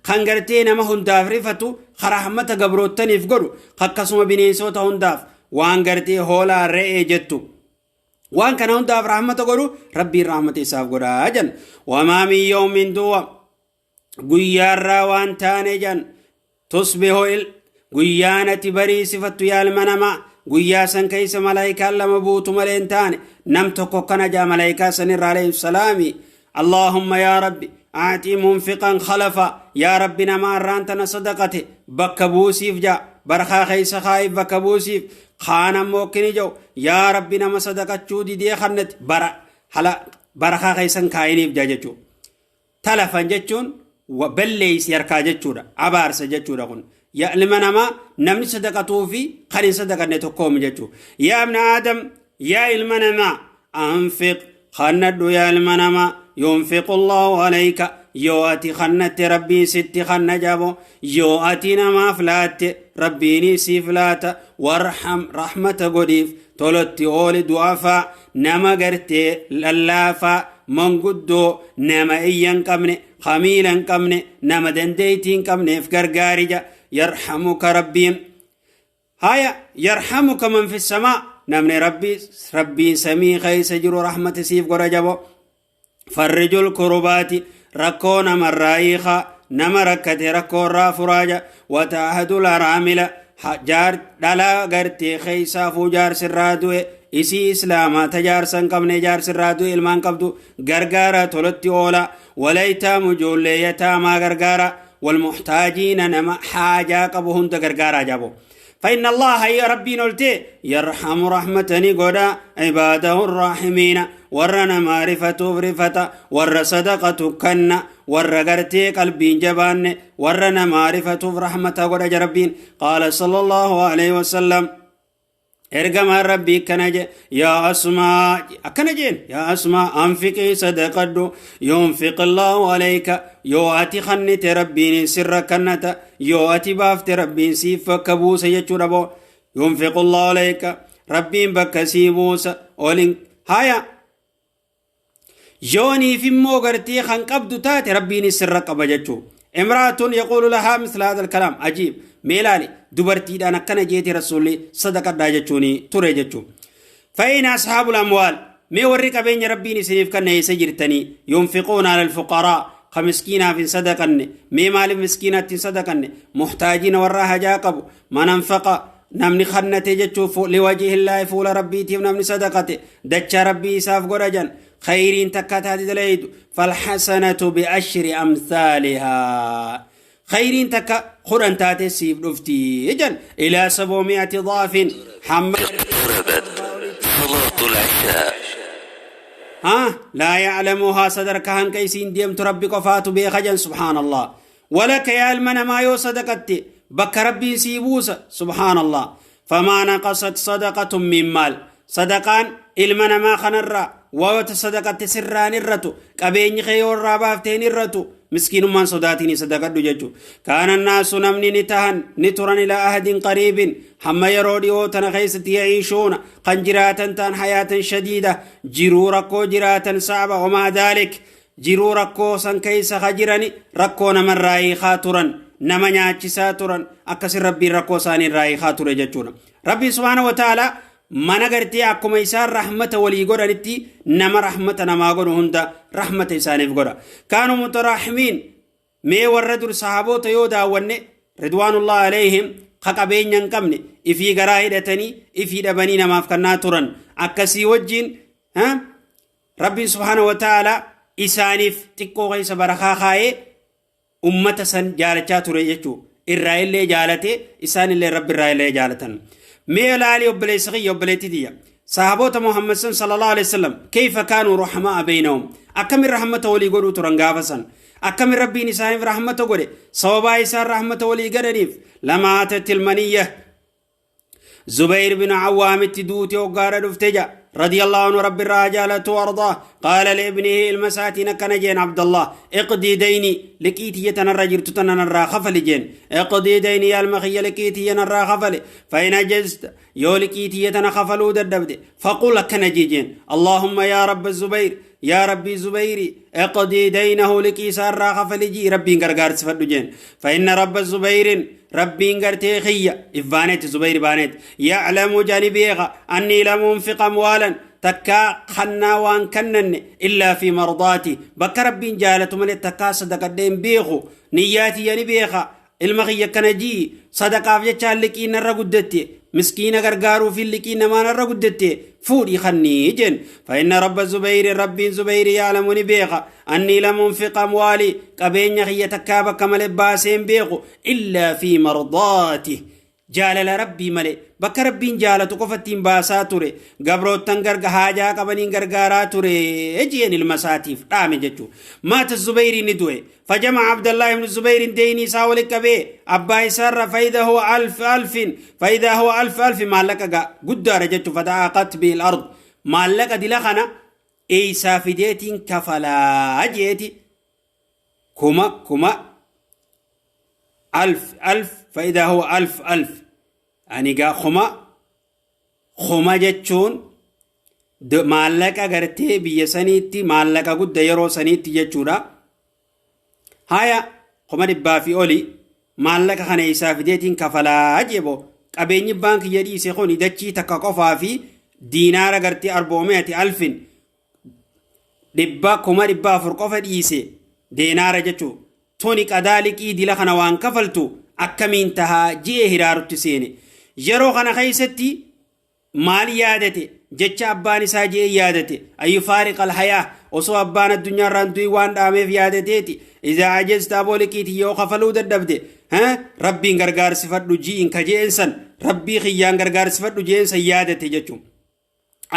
kan gartee nama hundaaf rifatu, ka rahmata gabroottaniif godhu, akkasuma bineensota hundaaf, waan gartee hoolaa re'ee jettu, waan kana hundaaf rahmata godhu, rabbiin rahmata isaaf godhaa jan. وما من يوم du'a guyyaarraa waan taane jan, تصبح, guyyaan ati bariisifattu, yaa ilma namaa, guyyaa san keessa malaayikaan lama buutu malee hin taane. Nam tokko kana jaa malaayikaa sanirraa, عليه السلام: اللهم يا ربي أعط منفقا خلفا. Yaa rabbi, nama arraan tana sadaqate bakka buusiif jaa, barakaa keessa kaa'iif, bakka buusiif. Kaan ammoo akkini jau: yaa rabbi, nama sadaqachuu didee kannati bara hala barakaa keessan kaa'iniif jaa jechuu. Talafan jechuun balleeysi harkaa jechuudha, abaarsa jechuudha kun. Yaa ilma namaa, namni sadaqatuu fi kan hin sadaqanne tokkoomi jechuudha. يا ابن آدم, yaa ilma namaa, أنفق, kannadhu yaa ilma namaa, ينفق الله عليك. Yoo ati kannatte rabbiin sitti kanna jabo. Yoo ati namaaf laatte rabbiin siif laata. وارحم, rahmata godhiif, tolotti ooli du'afaa, nama gartee lallaafaa, manguddoo, nama iyya hin qabne, kamiila hin qabne, nama dandeeytii hin qabneef gargaarija. يرحمك rabbiin haya يرحمك من في السماء. Namni rabbii, rabbiin samii keessa jiru rahmata siif godha jabo. فرجوا الكربات, rakkoo namarraa hiikaa, nama rakkate rakkoo irraa furaaja. وتعاهدوا الأرامل, jaar dhalaa gartee keeysaafuu jaarsirraa du'e, isii islaamaa ta jaarsa hin qabne, jaarsirraa du'e, ilmaan qabdu gargaara, tolotti oola. والأيتام, ijoollee yataamaa gargaara. والمحتاجين, nama haajaa qabu hunda gargaara jabo. فإن الله, يا ربي نلتي, يرحم, رحمتني قدا, عباده الراحمين, ورنا معرفة رفتا ور صدقة كن ور قرتي قلبين جبان ورنا معرفة رحمة قدا ربين. قال صلى الله عليه وسلم, ergamaan rabbii akkana je: يا أسماء, akkana jeen: يا أسماء أنفقي, sadaqadhu, ينفق الله عليك. Yoo ati kannite rabbiin sirra kannata, yoo ati baafte rabbiin siif bakka buusa jechuudha boo. ينفق الله عليك, rabbiin bakka sii buusa olin haya. Yooniif immoo gartee kan qabdu taate rabbiin sirra qaba jechuu. امرأة يقول لها مثل هذا الكلام, عجيب. Meelaali, dubartiidhaan akkana jeeti rasuulli, sadaqadhaa jechuuni ture jechuu. فأين أصحاب الأموال? Mee warri qabeenya rabbiin isiniif kanne eessa jirtanii? ينفقون على الفقراء, ka miskiinaaf hin sadaqanne, mee maaliif miskiinaatti hin sadaqanne? Muhtaajiina, warra hajaa qabu. من أنفق, namni kannate jechuuf, لوجه الله, fuula rabbiitiif namni sadaqate dacha rabbii isaaf godha jan. Khayriin takka taate dalaydu, فالحسنة بعشر أمثالها, khayriin takka 10 taate siif dhufti jan, إلى 700 ضعف hamma اقتربت صلاة العشاء. ها لا يعلمها, sadarkaa hanqa isiin deemtu rabbi qofaatu beeka jan. سبحان الله. ولك, yaa ilma namaa, yoo sadaqatte bakka rabbiin sii buusa. سبحان الله. فما نقصت صدقة من مال, sadaqaan ilma namaa kanarraa wayota sadaqatte sirraan irratu, qabeenyi kee yoo irraa baafteen irratu. Miskiinummaan sodaatiin sadaqadhu jechuudha. Kaana naasu namni ni tahan ni turan ilaa ahadin qariibin hamma yeroo dhiyoo tana keessatti ya'iishuuna kan jiraatan ta'an hayaatan shadiida jiruu rakkoo jiraatan sa'aba wamaa daalik jiruu rakkoo san keessa ka jirani rakkoo namarraa hiikaa turan nama nyaachisaa turan akkasin Rabbiin rakkoo isaanii irraa hiikaa ture jechuudha. Rabbiin subhaana wa ta'ala mana gartee akkuma isaan rahmata walii godhanitti nama rahmata namaa godhu hunda rahmata isaaniif godha. Kaanu mutaraahimiin mee warra dur sahaboota yoo daawwanne ridwaanullah alayhim ka qabeenya hin qabne ifii garaa hidhatanii ifii dhabanii namaaf kannaa turan akkasii wajjin Rabbiin subhaana wa ta'ala isaaniif xiqqoo keessa barakaa kaayee ummata san jaalachaa ture jechuu irraa illee jaalate isaan illee Rabbi irraa illee jaalatan. Mee laali obboleessa kiyya, obboleettii tiyya, sahaboota Muhammad san sallallahu alaihi wasallam kayfa kaanuu ruhamaa baynahum, akkamin rahmata walii godhuu turan gaafa san, akkamin Rabbiin isaaniif rahmata godhe sababaa isaan rahmata walii godhaniif. Lamaatatti ilmaniyya Zubayr bin Awwaamitti duuti hoggaadha dhufte ja radiyallahu anhu, Rabbi irraa jaalatu ardaa, qaala liibnihi, ilma isaatiin akkana jeen: "Abdallah, iqdii dayni, liqii tiyya tanarra jirtu tana narraa kafali" jeen. "Iqdii dayni, yaa ilma kiyya, liqii tiyya narraa kafali. Fa in ajazta, yoo liqii tiyya tana kafaluu dadhabde, faqul, akkana jee jeen: Allahumma yaa Rabba Zubayr, yaa Rabbii Zubayri, iqdii daynahu, liqii isaa irraa kafali jii Rabbiin gargaarsifadhu" jeen. Fa inna Rabba Zubayrin, Rabbiin gartee kiyya ifbaanetti Zubayri baanetti, ya'lamu, jani beeka, annii lam unfiq amwaalan, takkaa kannaa waan kannanne, illaa fi mardaati, bakka Rabbiin jaalatu malee takkaa sadaqadhee hin beeku. Niyyaa tiyya ni beeka. Ilma kiyya akkana jii: sadaqaaf jechaan liqiin narra guddatte, miskiina gargaaruu fi liqiin namaa narra guddatte, fuudhii kannii jeen. Fa inna Rabba Zubayri, Rabbiin Zubayri, ya'lamu, ni beeka, annii lam unfiq amwaalii, qabeenya kiyya takkaa bakka malee baasee hin beeku, illaa fi mardaati, jaalala Rabbii malee, bakka Rabbiin jaalatu qofattiin baasaa ture, gabroottan garga haajaa qabaniin gargaaraa ture jeen ilma isaatiif dhaame jechuu. Maata Zubayrii, ni du'e. Fajama Abdallah ibn Zubayrin deynii isaa wali qabee abbaa isaarra, fayida huwa alf alfin, fayida huwa alf alfi, maallaqa guddaadha jechuu. Fadaaqat bil ard, maallaqa dila kana eeysaa fideetiin kafalaa jeeti, kuma kuma, alf alf, faidaa huwa alf alf, ani gaa kuma kuma jechuun maallaqa gartee biyya saniitti maallaqa gudda yeroo saniitti jechuudha. Haya, 100,000 fi oli maallaqa kana isaa fideetiin kafalaa jeebo, qabeenyi baankii jedhiise kun dachii takka qofaa fi diinaara gartee arboomeeti alfin dhibba 400,000 qofa dhiise deenaara jechuu, tuni qadaa liqii dila kana waan kafaltu akkamiin tahaa ji'e hiraarutti seene. Yeroo kana keessatti maal yaadate? Jecha abbaan isaa ji'e yaadate: ayyu faariqa alhayaa, osoo abbaan addunyaarraan du'i waan dhaameef yaadateeti: idaa ajazta, aboo liqiiti yoo kafaluu dadhabde, Rabbiin gargaarsifadhu ji'in ka je'en san, Rabbii kiyyaan gargaarsifadhu je'en san yaadate jechuun.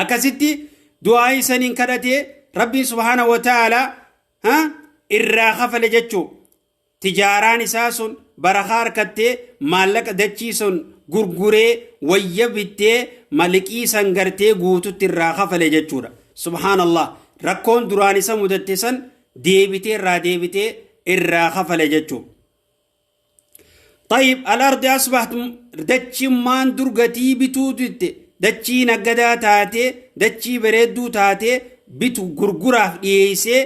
Akkasitti du'aa isaniin kadhatee Rabbiin subhaana wa ta'ala irraa kafale jechuu. Tijaaraan isaa sun barakaa harkattee maallaqa dachii sun gurguree wayya bittee maliqii san gartee guututti irraa kafale jechuudha. Subhaanallah, rakkoon duraan isa mudatte san deebitee irraa deebitee irraa kafale jechuudha. طيب، الأرض أصبحت, dachimmaan dur gatii bituu jette, dachii naggadaa taatee, dachii bareedduu taatee, bitu gurguraaf dhiyeessee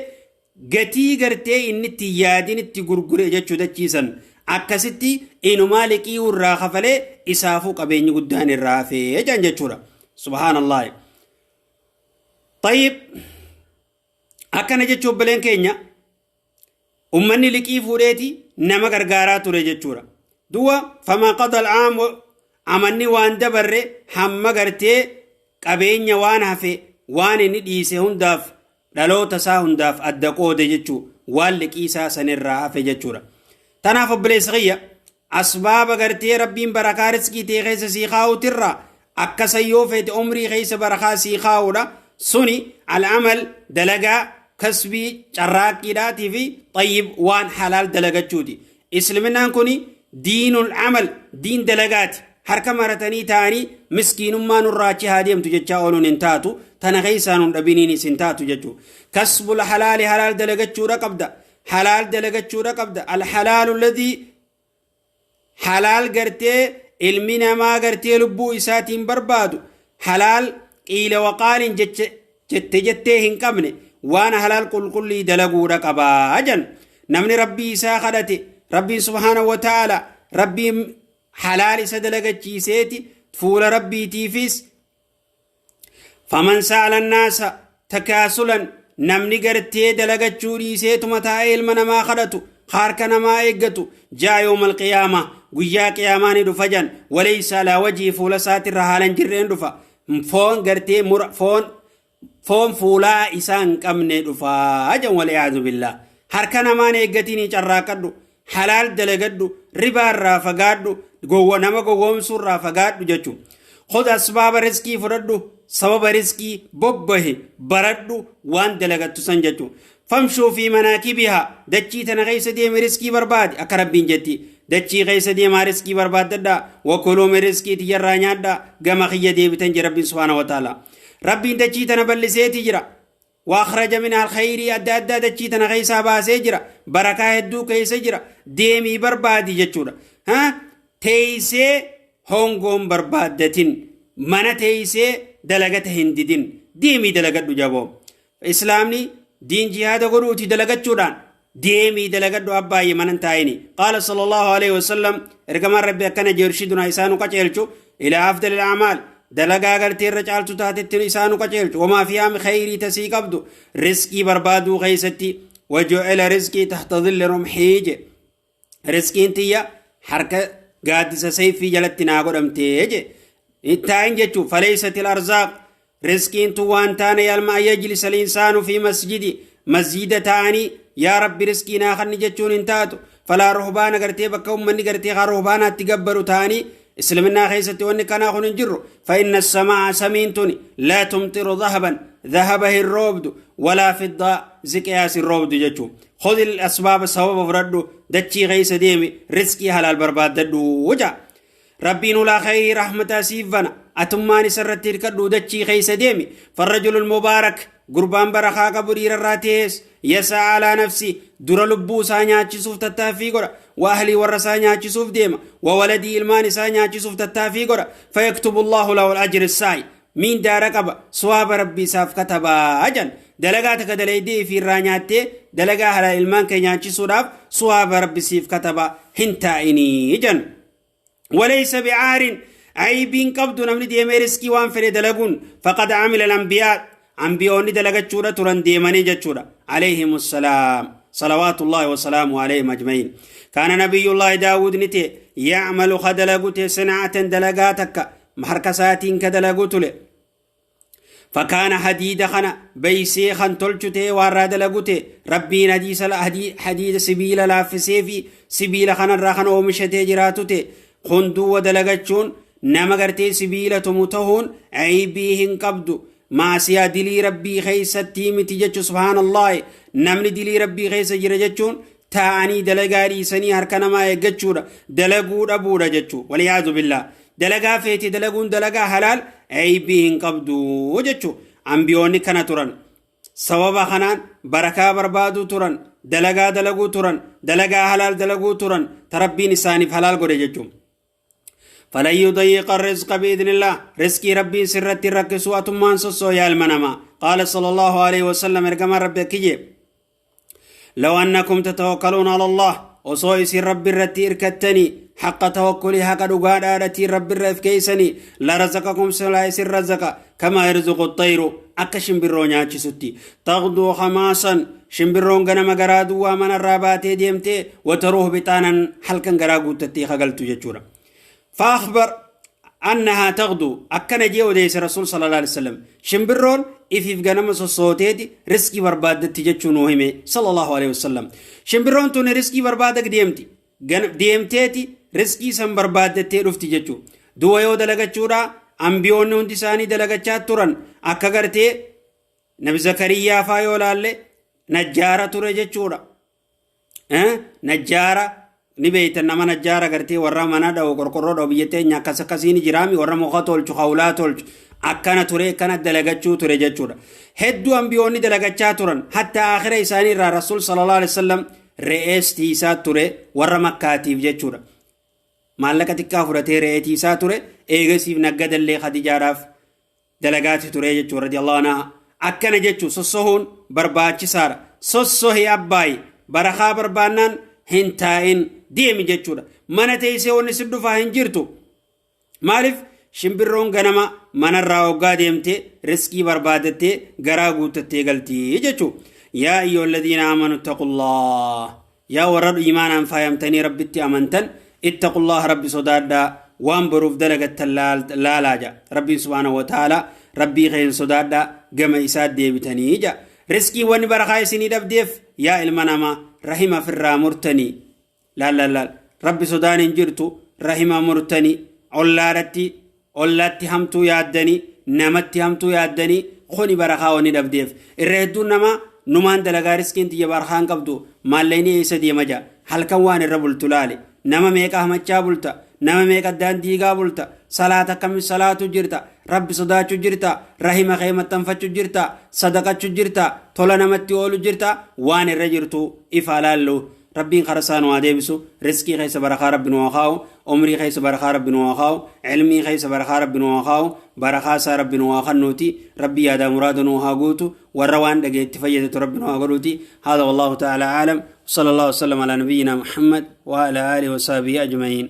gatii gartee inni itti yaadin itti gurgure jechuu dachii san. Akkasitti inumaa liqii irraa kafalee isaafuu qabeenyi guddaan irraa hafee jedhan jechuudha. Subhaanallah. طيب, akkana jechuu obboleen keenya, ummanni liqii fuudheeti nama gargaaraa ture jechuudha. Du'a famaa qada al'aam, amanni waan dabarre hamma gartee qabeenya waan hafe waan inni dhiise hundaaf dhaloota isaa hundaaf adda qoode jechuu, waan liqii isaa sanirraa hafe jechuudha. Tanaaf obboleessa kiyya, asbaaba gartee Rabbiin barakaa riskii ta'e keessa sii kaa'utirraa akkasa yoo feete umrii keessa barakaa sii kaa'uudha suni al'amal, dalagaa, kasbii, carraaqqiidhaatii fi xayyib, waan halaal dalagachuuti. Islaminaan kuni diinul amal, diin dalagaati. Harka maratanii ta'anii miskiinummaa nurraa achi haa deemtu jechaa ooluun hin taatu, tana keessaa nun dhabiniinis hin taatu jechuudha. Kasbul halaali, halaal dalagachuudha qabda. Halaal dalagachuudha qabda. Alhalaalu ladii halaal gartee ilmi namaa gartee lubbuu isaatiin barbaadu, halaal qiila waqaaliin jette jettee hin qabne, waan halaal qulqullii dalaguudha qabaa jan. Namni Rabbii isaa kadhate, Rabbiin subhaanahu wa ta'ala Rabbiin halaal isa dalagachiiseeti fuula Rabbiitiifis. Faman sa'ala annaasa takaasulan, namni gartee dalagachuu dhiiseetuma taa'ee ilma namaa kadhatu, harka namaa eeggatu, jaa yawmal qiyaama, guyyaa qiyaamaa ni dhufa jan. Walaysa alaa wajhii, fuula isaatirra haalan jirreen dhufa. Foon gartee mura foon fuulaa isaa hin qabne dhufaa jan, waliyaadu billah. Harka namaan eeggatiin carraaqadhu, halaal dalagadhu, ribaa irraa fagaadhu, gowwa nama gowwoomsuu irraa fagaadhu jechuudha. Khud asbaaba, riskii fudhadhu, sababa riskii bobbahe baradhu, waan dalagattu san jechuudha. Famshuu fi manaakibihaa, dachii tana keessa deemi, riskii barbaadi. Akka Rabbiin jetti, dachii keessa deemaa, riskii barbaaddadhaa. Wakuluu min riskii tiyyarraa nyaadhaa, gama kiyya deebitan jira Rabbiin subhaana wa ta'ala. Rabbiin dachii tana bal'iseeti jira. وأخرج منها الخير adda addaa dachii tana keessaa baasee jira. Barakaa hedduu keessa jira. Deemii barbaadi jechuudha. Ha, teeysee hongoon barbaaddatin, mana teeysee dalagata hin didin, deemii dalagadhu jaboo. Islaamni diin jihaada godhuuti dalagachuudhaan. Deemii dalagadhu abbaayye, manan taa'ini. Qaala sallallahu alaihi wasallam, ergamaan Rabbi akkana jeershiduna isaanu qaceelchu, ilaa afdalil a'maal, dalagaa gartee irra caaltu taatetti isaanu qaceelchu, wamaa fiyaa khayrii tasii qabdu riskii barbaaduu keessatti. Waju'ila rizqii tahta dhilli rumhii je, riskiin tiyya harka gaaddisa sayfii jalatti naa godhamtee je. Taa'in jechuu. Faleysat arzaaq, riskiin tun waan taane yalma an yajlisa linsaanu fi masjidi, masjida ta'anii yaa Rabbi riskii naa kanni jechuun hin taatu. Falaa ruhbaana, gartee bakka ummanni gartee kaa ruhbaanaatti gabbaru ta'anii, islaminaa keessatti wanni kanaa kun hin jirru. Fa inna samaa, samiin tuni, laa tumxiru dhahaban, dhahaba hin roobdu, walaa fiddaa, ziqiyaas hin roobdu jechuu. Khudh asbaaba, sababa fudhadhu, dachii keessa deemi, riskii halaal barbaaddadhu wuja. Rabbiin ulaa khayrii rahmataa siif bana. Atummaan isa irratti hirkadhu, dachii keessa deemi. Farrajulul mubaarak, gurbaan barakaa qabu, dhiirarraa ta'es, yasaa alaa nafsi, dura lubbuu isaa nyaachisuuf tattaaffii godha. Wa ahlii, warra isaa nyaachisuuf deema. Wa waladii, ilmaan isaa nyaachisuuf tattaaffii godha. Fayaktubu Allahu lahu al-ajri saa'i, miindaara qaba, suwaaba Rabbi isaaf katabaa jan. Dalagaa takka dalaydee fi irraa nyaattee, dalagaa halal ilmaan kee nyaachisuudhaaf suwaaba Rabbi siif kataba, hin taa'inii jan. وليس بعار، عيبين qabdu namni deemee riskii waan fedhe dalaguun. فقد عمل الأنبياء، ambiyoonni dalagachuudha turan deemanii jechuudha، عليهم السلام، صلوات الله وسلامه عليهم أجمعين. كان نبي الله داود نتي يعمل، خدلقته، صنعة، دلقاتك harka كدلقو تله. فكان حديد خنا بيسي خن تلچته وارا دلقته. ربين حديث حديد سبيل لافسي في سبيل خنا راخن اومشته جراتته. خندو ودلقچون nama gartee sibiila tumu tahuun aybii hin qabdu, maasiyaa dilii Rabbii keeysatti miti jechu. Subhaanallahi, namni dilii Rabbii keessa jira jechuun taa'anii dalagaa dhiisanii harka namaa eeggachuudha, dalaguu dhabuudha jechuu, waliyaadu billaa. Dalagaa feete dalaguun, dalagaa halaal, aybii hin qabdu jechuu. Ambiyoonni kana turan. Sababa kanaan barakaa barbaaduu turan, dalagaa dalaguu turan, dalagaa halaal dalaguu turan, ta Rabbiin isaaniif halaal godhe jechuun. فلن يضيق الرزق بإذن الله، رزقي ربي سرت ركسوا أتمان سسو يا المنما. قال صلى الله عليه وسلم، ارقم ربي كجي، لو أنكم تتوكلون على الله، osoo isin Rabbi irratti irkattanii، حق توكله، haqa dhugaadhaadhatii Rabbi irra if keeysanii، لرزقكم، silaa isin razaqa، كما يرزق الطير، akka shimbirroo nyaachisutti. تغدو خماصا، shimbirroon ganama garaa duwwaa manarraa baatee deemtee، وتروح بطانا، halkan garaa guuttattee kagaltu jechuudha. فأخبر أنها تغدو، akkana jee odeesse Rasuul صلى الله عليه وسلم. Shimbirroon ifiif ganama sossooteeti riskii barbaadatti jechuu nuu hime صلى الله عليه وسلم. Shimbirroon tun riskii barbaada deemti, deemteeti riskii san barbaaddattee dhufti jechuu. Du'a yoo dalagachuudha, ambiyoonni hundi isaanii dalagachaa turan. Akka gartee Nabi Zakariyaa faa yoo laalle, najjaara ture jechuudha. Najjaara Ni beeytan, nama najjaara gartee warra mana dha'u, qorqorroo dha'u, biyya teenya akkas akkasii ni jiraami, warra muka tolchu, hawlaa tolchu, akkana ture, akkana dalagachuu ture jechuudha. Hedduu ambiyoonni dalagachaa turan, hatta aakhira isaanii irraa Rasuul sallallahu alaihi wasallam re'ees tiisaa ture warra Makkaatiif jechuudha. Maallaqa xiqqaa fudhatee re'ee tiisaa ture, eegasiif naggadallee Khadijaadhaaf dalagaati ture jechuudha, radiyallahu anhaa. Akkana jechuun sossohuun barbaachisaadha. Sossohi abbaayi, barakaa barbaannaan hin taa'in, deemi jechuudha. Mana teessee wanni si dhufaa hin jirtu. Maaliif? Shimbirroon ganama manarraa hoggaa deemte riskii barbaadattee garaa guuttattee galtii jechuudha. Yaa ayyuha alladhiina aamanu ittaqullah, yaa warra iimaanaan faayamtanii Rabbitti amantan, ittaqullah, Rabbi sodaadhaa, waan boruuf dalagattan laalaa ja Rabbiin subhaanahu wa ta'ala. Rabbii keen sodaadhaa, gama isaa deebitanii ja. Riskii wanni barakaa isinii dhabdeef, yaa ilma namaa, rahima firraa murtanii. Laal, laal, laal, Rabbi sodaan hin jirtu, rahima murtanii, ollaadhatti ollaatti hamtuu yaaddanii, namatti hamtuu yaaddanii, kuni barakaa wanni dhabdeef. Irra hedduun namaa numaan dalagaa, riskiin tiyya barakaa hin qabdu, maallaqni eessa deema jaa. Halkan waan irra bultu laale. Nama meeqa hamachaa bulta? Nama meeqa daandiigaa bulta? Salaata akkami salaatu jirta? Rabbi sodaachuu jirta? Rahima kee maxxanfachuu jirta? Sadaqachuu jirta? Tola namatti oolu jirta? Waan irra jirtu ifa laallu. Rabbiin kara isaa nu haa deebisu. Riskii keessa barakaa Rabbi nu haa kaa'u. Umrii keessa barakaa Rabbi nu haa kaa'u. Ilmii keessa barakaa Rabbi nu haa kaa'u. Barakaa isaa Rabbi nu haa kennuuti. Rabbi yaadaa muraada nu haa guutu. Warra waan dhageetti fayyadatu Rabbi nu haa godhuuti. Haadha, wallahu ta'ala aalam. Sallallahu wasallam ala nabiyyina Muhammad wa ala alihi wa sahbihi ajma'iin.